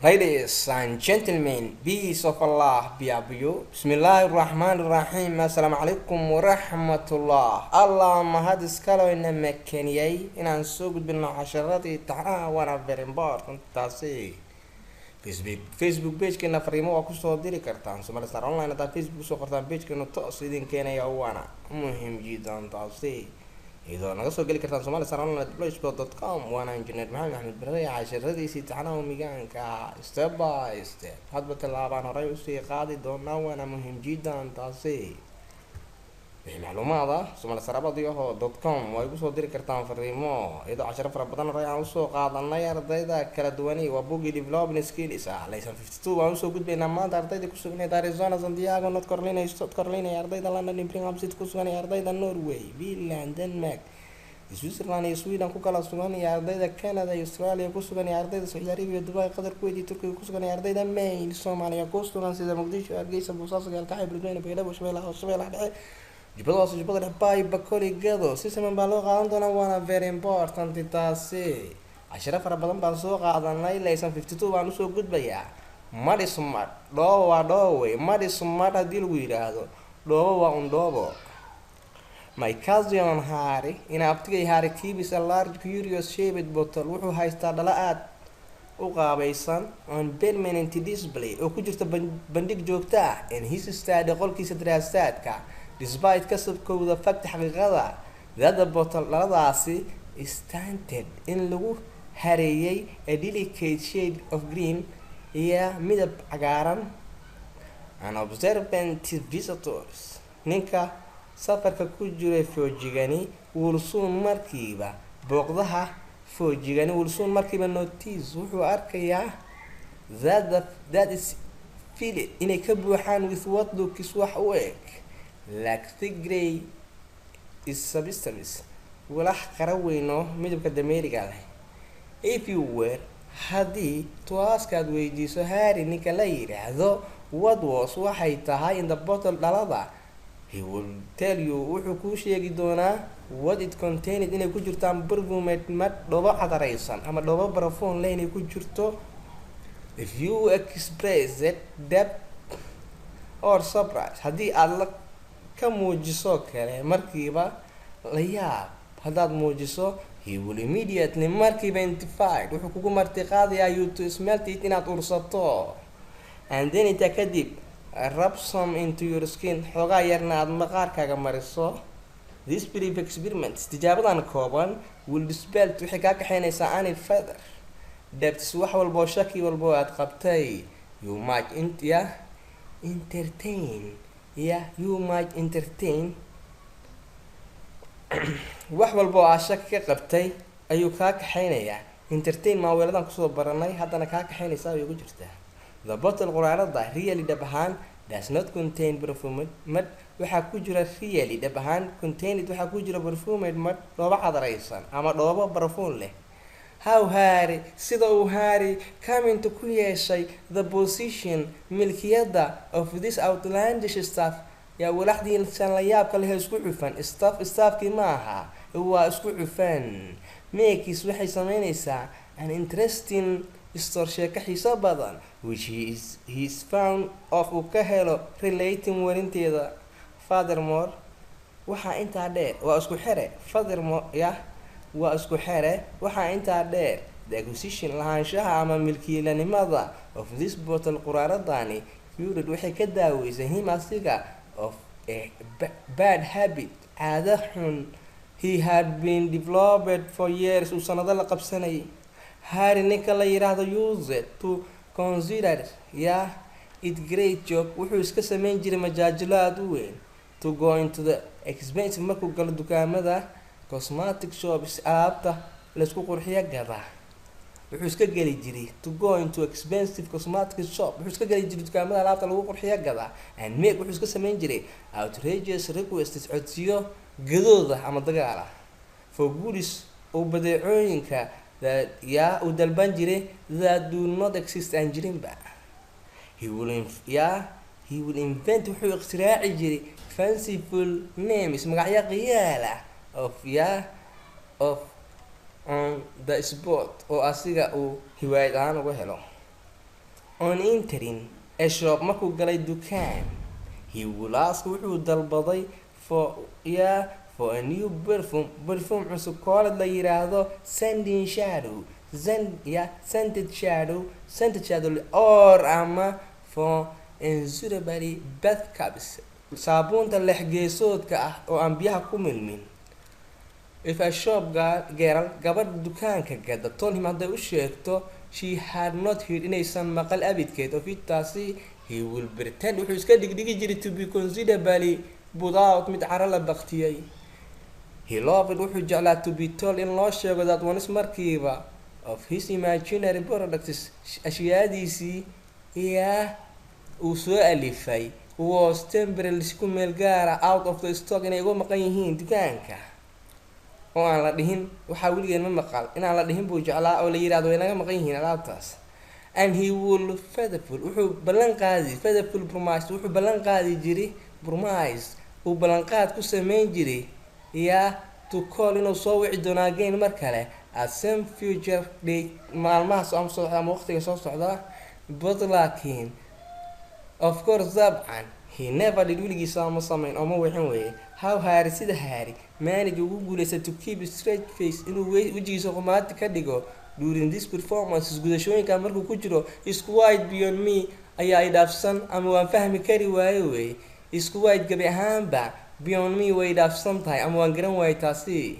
Ladies and gentlemen, peace of Allah be upon you. Bismillaahi raxmaani raxiim. Assalaamu calaykum waraxmatullah. Allah mahad iskalo ina makeniyey inaan soo gudbino casharadii taxanaha, waana very important taasi. Facebook pagekeena fariimo waa kusoo diri kartaan, Somali Star Online haddaad Facebook kusoo qortaan, pagekeena toos idin keenaya, waana muhiim jiddan taasi, iyadoo naga soo geli kartaan somalistar online blogspot.com. Waana Injineer Maxamed Axmed Bare, casharadiisii taxanaha migaanka, step by step, hadba tallaabaan horay usii qaadi doonaa, waana muhiim jiddan taasi. Wixii macluumaad ah somalistarabadiyaho.com waa igu soo diri kartaan fariimo, iyadoo casharo fara badan horay aan usoo qaadanay ardayda kala duwani. Waa buggii development skills ah, lesson 52 waan usoo gudbaynaa maanta. Ardayda ku sugnayd Arizona, San Diego, North Carolina, South Carolina, ardayda London, Birmingham City ku sugan, ardayda Norway, Finland, Denmark, Switzerland iyo Sweden ku kala sugan, iyo ardayda Canada iyo Australia ku sugan, iyo ardayda Saudi Arabia, Dubai, Qatar, Kuwait iyo Turkiga ku sugan, iyo ardayda Maine, Soomaaliya ku sugan, sida Muqdisho, Hargeysa, Boosaaso, Gaalkacyo, Beledweyne, Baydhabo, Shabeellaha Hoose, Shabeellaha Dhexe, Jubbada Hoose, Jubbada Dhexe, Baay, Bakool, Gado, si siman baa loo qaadan doonaa, waana very important taasi. Cashiro fara badan baan soo qaadanay, lesson 52 baan usoo gudbayaa. Mud is mud, dhoobo waa dhoowe. Mud is mud haddii lagu yidhaahdo, dhoobo waa un dhoobo. My cousin Harry, ina abtigay Harry, keeps a large curious shaped bottle, wuxuu haystaa dhalo aad u qaabaysan, on permanent display, oo ku jirta bandhig joogto ah, in his study, qolkiisa daraasaadka. Despite, kasabkowda, fact, xaqiiqada, that the bottle, dhaladaasi, is tinted, in lagu hareeyay, a delicate shade of green, iyo midab cagaaran. An observant visitors, ninka safarka ku jiray foojigani, will soon, markiiba, booqdaha foojigani, will soon, markiiba, notice, wuxuu arkayaa, that is filled, inay ka buuxaan, with what looks, wax u eg, like thick grey is substance, walax qara weyno midabka dameeriga leh. If you were, haddii, to ask, aad weydiiso, Harry ninka la yidhaahdo, what was, waxay tahay, in the bottle, dhalada, he will tell you, wuxuu kuu sheegi doonaa, what it contained, inay ku jirtaan, perfumed mud, dhobo cadaraysan ama dhobo barafoon leh inay ku jirto. If you express it doubt or surprise, haddii aad la ka muujiso kale markiiba la yaab haddaad muujiso, he will immediately, markiiba, invite, wuxuu kugu martiqaadayaa, you to smell it, inaad ursato, and then, intaa kadib, rub some into your skin, xoogaa yarna aada maqaarkaaga mariso. This brief experiment, tijaabadan kooban, will dispel, waxay kaa kaxeynaysaa, any further doubts, wax walboo shaki walboo aad qabtay, you might ya entertain, ya you might entertain. Wax walba oo aad shaki ka qabtay ayuu kaa kaxaynayaa. Entertain maaweeladan kusoo baranay, haddana kaa kaxaynaysaa way ugu jirtaa. The bottle, quraarada, really, dhab ahaan, does not contain perfumed mud, waxaa ku jira, really, dhab ahaan, contained, waxaa ku jira, perfumed mud, dhoobo cadaraysan ama dhoobo barafuun leh. How Harry, sida uu Harry, came into, ku yeeshay, the possession, milkiyadda, of this outlandish stuff, yaa walaxdiisan la yaabka leh isku cufan. Stuff, stuffkii ma aha, waa isku cufan. Makes, waxay sameynaysaa, an interesting story, sheeko xiiso badan, which he is fond of, uu ka helo, relating, warinteeda. Furthermore, waxaa intaa dheer, waa isku xere. Furthermore, yah, waa isku xere. Waxaa intaa dheer, the acquisition, lahaanshaha ama milkiilanimada, of this bottle, quraaradani, cured, waxay ka daaweysay, him, asiga, of a bad habit, caado xun, he had been developed for years, uu sanado la qabsanayay. Harry ninka la yiraahdo used to consider ya it great joke, wuxuu iska sameyn jiray majaajilo aada u weyn, to go into the expensive, markuu galo dukaamada, cosmetic shops, alaabta laysku qurxiyo gada, wuxuu iska geli jiray, to go into expensive cosmetic shop, wuxuu iska geli jiray dukaamada alaabta lagu qurxiyo gada, and make, wuxuu iska sameyn jiray, outrageous requests, codsiyo gadooda ama dagaal ah, for goods, oo badeecooyinka, that, yaa, uu dalban jiray, that do not exist, aan jirinba. He will ya he will invent, wuxuu ikhtирaaci jiray, fanciful names, magacyo qiyaal ah, of ya of on the spot, oo asiga uu hiwaayad ahaan uga helo. On entering a shop, markuu galay dukaan, he will ask, wuxuu dalbaday, for, yeah, for a new perfume, perfume cusub, called, la yiraahdo, sending shadow, send, yeah, scented shadow, scented shadow, or ama for insurabary bath cups, saabuunta lex geesoodka ah oo aan biyaha ku milmin. If a shop girl, gabadha dukaanka gada, told him, hadday u sheegto, she had not heard, inaysan maqal abidkeed, of it, taasi, he will pretend, wuxuu iska dhigdhigi jiray, to be considerably put out, mid caro la baktiyey. He loved, wuxuu jeclaa, to be told, in loo sheego, that once, markiiba, of his imaginary products, ashyaadiisii, yaa, uu soo alifay, was temporarily, si ku meel gaara, out of the stock, inay uga maqan yihiin dukaanka, oo aan la dhihin waxaa weligeen ma maqal inaan la dhihin buu jeclaa, oo la yidhahdo way naga maqan yihiin alaabtaas. And he will faithful, wuxuu ballan qaadi, faithful promise, wuxuu ballan qaadi jiray, promise, uu ballanqaad ku sameyn jiray, yaa, to call, inuu soo wici doono, again, mar kale, at some future date, maalmaha soo socda ama waqtiga soo socda. But, laakiin, of course, dabcan, he never did, weligiisa ma samayn oo ma wixin weeye. How Harry, sida Harry, manage, ugu guuleysta, to keep straight face, inuu wejigiisa qumaati ka dhigo, during this performances, gudashooyinka markuu ku jiro, is quite beyond me, ayaa i dhaafsan ama waan fahmi kari waaye wey. Is quite, gabi ahaanba, beyond me, way dhaafsan tahay ama waan garan waayay taasi.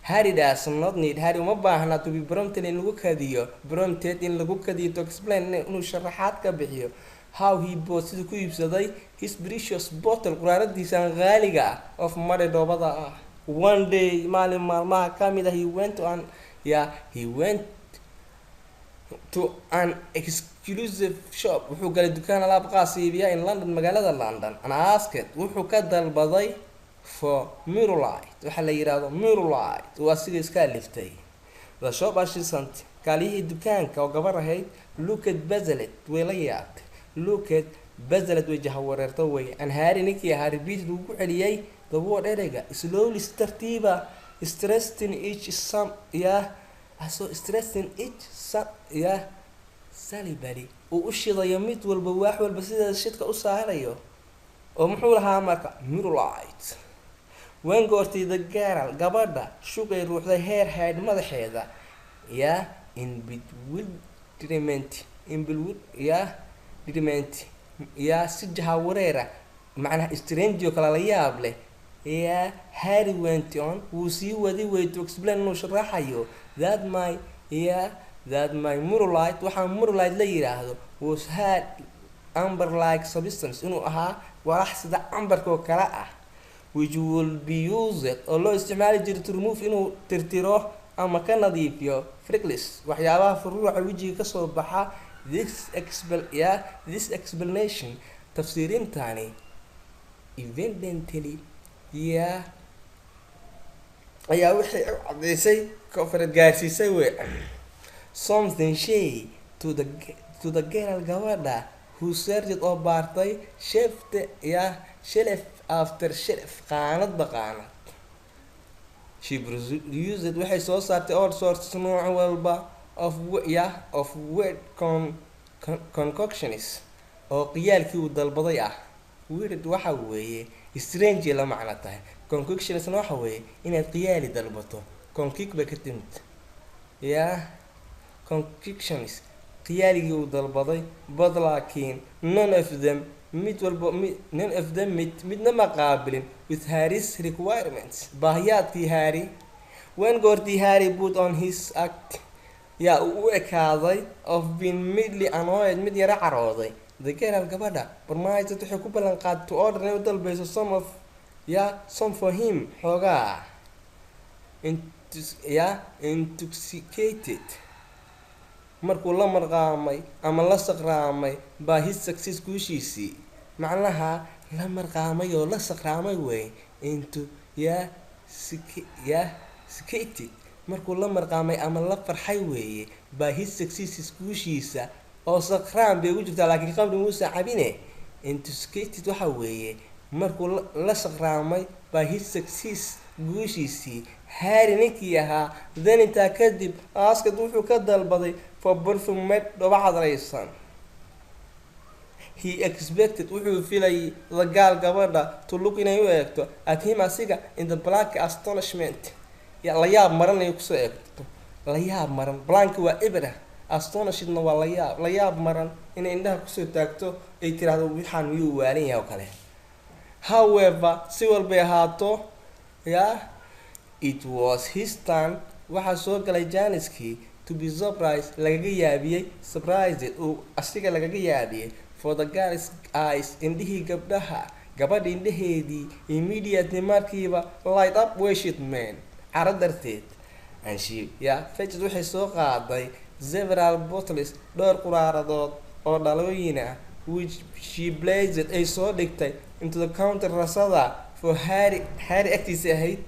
Harry does not need, Harry uma baahna, to be prompted, in lagu kadiyo, prompted, in lagu kadiyo, to explain, inuu sharaxaad ka bixiyo, how he bought, siduu ku iibsaday, his precious bottle, quraaradiisan qaaliga ah, of mud, dhoobada ah. One day, maalin maalmaha ka mid ah, he went to an, yeah, he went to an exclusive shop, wuxuu galay dukaan alaab qaas iibiya, in London, magaalada London, and asked, wuxuu ka dalbaday, for mirrorlight, waxaa la yidhaahdo mirrorlight uu asiga iska aliftay. The shop assistant, kaaliyihii dukaanka oo gabar ahayd, looked puzzled, way la yaabtay, looked puzzled, way jahawareerta way. And Harry, ninkii ahaa, repeated, wuu ku celiyey, the word, ereyga, slowly, si tartiiba, stressing each some, yeah, so stressing each some, yeah, syllable, uu u shidayo mid walba, waax walba sida shidka u saarayo, oo muxuu lahaa marka? Mirrorlight. When, goortii, the girl, gabadha, shook, ay ruuxday, her head, madaxeeda, yeah, in bewilderment, in bewil, yeah, bewilderment, yeah, si jahawareera, macnaha strange oo kale, la yaab leh, yeah, Harry went on, wuu sii wadi way, to explain, inuu sharaxayo, that my, yeah, that my mirrorlight, waxaa mirrorlight la yiraahdo, was hard amber like substance, inuu ahaa walax sida ambarka oo kale ah, which will be used, oo loo isticmaali jiray, to remove, inuu tirtiro ama ka nadiifiyo, freckles, waxyaabaha furuuca wejiga kasoo baxa. This expel, yeah, this explanation, tafsiirintani, evidently, yeah, ayaa waxay u caddeysay, koonfureed gaarsiisay wey, something, shay, to the girl, gabadha, who searched, oo baartay, shelf, yeah, shelf after shelf, qaanadba qaanad. She produced, waxay soo saartay, all sorts, nooc walba, of yeah, of weird concoctions, oo qiyaalkii uu dalbaday ah. Weird waxa weeye strange la macno tahay, concoctionsna waxa weeye inaad qiyaali dalbato, concoct bay ka timid, yeah, concoctions, qiyaaligii uu dalbaday. But, laakiin, none of them, mid walba mid, none of them, mid midna ma qaabilin, with Harry's requirements, baahiyaadkii Harry. When, goortii, Harry put on his act, yaa, uu u ekaaday, of being mildly annoyed, mid yara carooday, the girl, gabadha, promised, waxay ku ballan qaaday, to order, inay u dalbayso, some of, yeah, some for him, xoogaa. Yeah, intoxicated, markuu la marqaamay ama la saqraamay, by his success, guushiisii, macnaha la marqaamay oo la saqraamay wey, into, yeah, yeah, intoxicated, markuu la marqaamay ama la farxay weeye, by his success, guushiisa, oo saqraan bay ugu jirtaa, laakiin qamri muusa cabine. Intoxicated waxa weeye markuu la saqraamay, by his success, guushiisii, Harry, ninkii ahaa, then, intaa kadib, asked, wuxuu ka dalbaday, for perfume made, dhooba cadraysan. He expected, wuxuu filayay, the girl, gabadha, to look, inay u eegto, at him, asiga, in the blank astonishment, ya la yaab maran inay kusoo eegto. La yaab maran, blank waa ibra, astonishedna waa la yaab. La yaab maran inay indhaha kusoo taagto, ay tiraahdo waxaan miyuu waalan yahay oo kale. However, si walbay ahaato, ya it was his turn, waxaa soo galay jaaniskii, to be surprised, lagaga yaabiyey, surprised, uu asiga lagaga yaabiyey, for the girl's eyes, indhihii gabdhaha, gabadha indhaheedii, immediately, markiiba, light up, way shidmeen caro darteed, and she ya fetched, waxay soo qaaday, several bottles, dhowr quraaradood oo dhalooyin ah, which she placed, ay soo dhigtay, into the counter, rasada, for Harry, Harry agtiisa ahayd,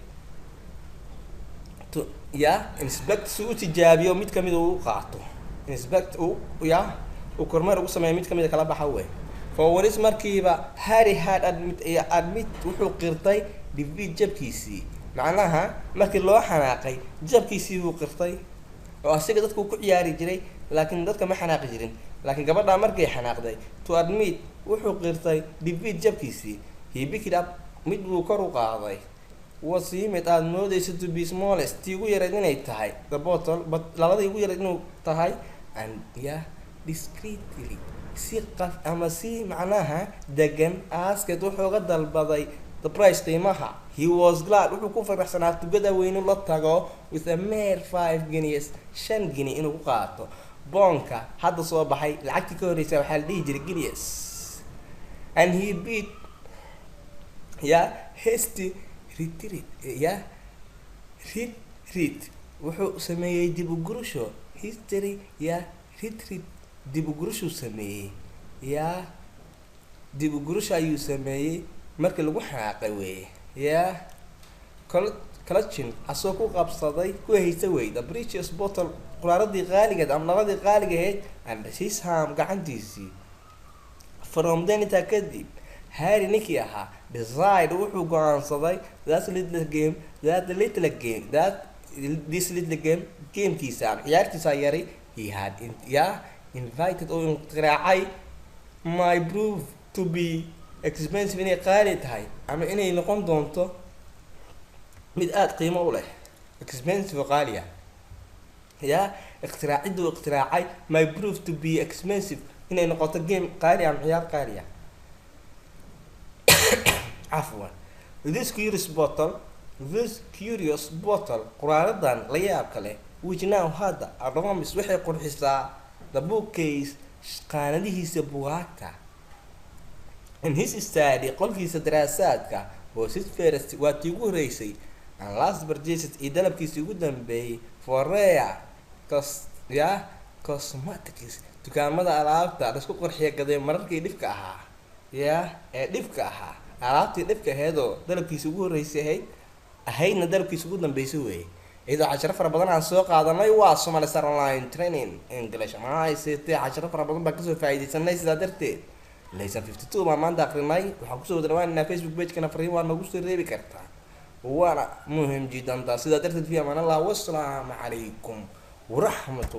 to ya inspect, si u tijaabiyo mid kamida uu u qaato, inspect, uu ya uu kormeer ugu sameeyo mid kamida kala baxa wey. For waris markiiba Harry had admit, wuxuu qirtay, defeat, jabkiisii. Macnaha markii loo xanaaqay jabkiisii buu qirtay, oo asiga dadku ku ciyaari jiray, laakiin dadka ma xanaaqi jirin, laakiin gabadhaa markay xanaaqday, to admit, wuxuu qirtay, defeat, jabkiisii. He picked up, mid buu kor u qaaday, what seemed, aada moodaysa, to be smallest, tii ugu yarayd inay tahay, the bottle, but labadii ugu yarayd inuu tahay, and yeah discreetly, si qaf ama si macnaha degan, asked, wuxuu ga dalbaday, the price, qiimaha. He was glad, wuxuu ku faraxsanaa, tugada weynu la tago with a mere 5 guineas, 5 guinea inuu ku qaato. Boonka hadda soo baxay, lacagtii ka horreysa waxaa la dhihi jiray guineas. And he beat ya hasty retreat, ya retreat, wuxuu sameeyey dib u gurusho, history ya retreat, dib u gurushuu sameeyey, ya dib u gurusho ayuu sameeyey markii lagu xanaaqay weeye. Ya clutching, asoo ku qabsaday, ku haysta wey, the precious bottle, quraaradii qaaligeed ama labadii qaaligaheyd, and his arm, gacantiisii. From then, intaa kadib, Harry ninkii ahaa decide, wuxuu go-aansaday, that little game, that little game, that this little game, gamekiisa ama ciyaartiisa yari, he had in, ya invited, oo inqiraacay, may prove to be expensive, inay qaali tahay ama inay noqon doonto mid aada qiimo u leh. Expensive oo qaaliya, ya ikhtiraacciduu ikhtiraacay may prove to be expensive, inay noqoto game qaali ama ciyaar qaaliya. Cafwan. This curious bottle, this curious bottle, quraaradan la yaabka leh, which now, hadda, adorns, waxay qurxisaa, the bookcase, qaanadihiisa bugaagta, in his study, qolkiisa daraasaadka, was his first, waa tii ugu horeysay, and last purchase, iyo dalabkiisii ugu dambeeyey, for rare cos ya cosmetics, dukaamada alaabta laisku qurxiya gaday mararkii dhibka ahaa, ya ee dhibka ahaa, alaabtii dhibka aheedoo dalabkiisa ugu horreysay ahayd, ahaydna dalabkiisa ugu dambeysay weeye. Iyadoo casharo fara badan aan soo qaadanay, waa Somali Star Online Training English ama ICT, casharo fara badan baan kasoo faa'iidaysanay. Sidaa darteed lesson 52 baan maanta akrinay. Waxaan kusoo wada dhawaanaynaa Facebook pagekana, fariin waa noogu soo reebi kartaa, waana muhim jiddan taa. Sidaa darteed fi amaan Allah, wassalaamu calaykum waraxmat.